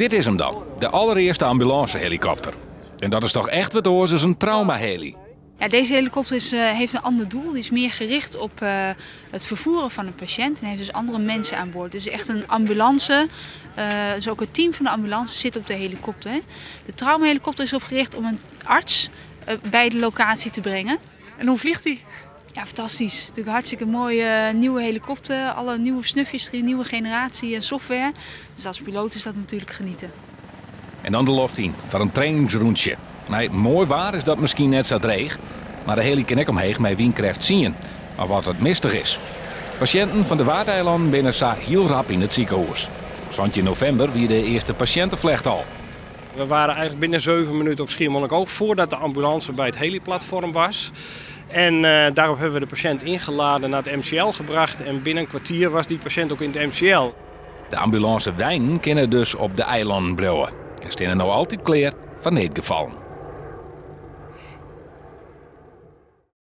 Dit is 'm dan, de allerearste ambulânsehelikopter. En dat is toch echt wat oars as in traumaheli. Ja, deze helikopter heeft een ander doel. Die is meer gericht op het vervoeren van een patiënt en heeft dus andere mensen aan boord. Het is echt een ambulance. Dus ook het team van de ambulance zit op de helikopter. De traumahelikopter is op gericht om een arts bij de locatie te brengen. En hoe vliegt die? Ja, fantastisch. Natuurlijk een hartstikke mooie nieuwe helikopter. Alle nieuwe snufjes erin, nieuwe generatie en software. Dus als piloot is dat natuurlijk genieten. En dan de loft in foar in trainingsrûntsje. Nee, moai waar is dat miskien net sa dreech. Mar de heli kin ek omheech mei wynkrêft tsien. Mar wat it mistich is. Pasjinten fan de Waadeilannen binne sa hiel rap yn it sikehûs. 17 novimber wie de earste pasjinteflecht al. We waren eigenlijk binnen 7 minuten op Schiermonnikoog voordat de ambulance bij het heliplatform was. En daarop hebben we de patiënt ingeladen naar het MCL gebracht. En binnen een kwartier was die patiënt ook in het MCL. De ambulanceweinen kinne dus op de eilannen bliuwe. En steane no altyd klear foar needgefallen.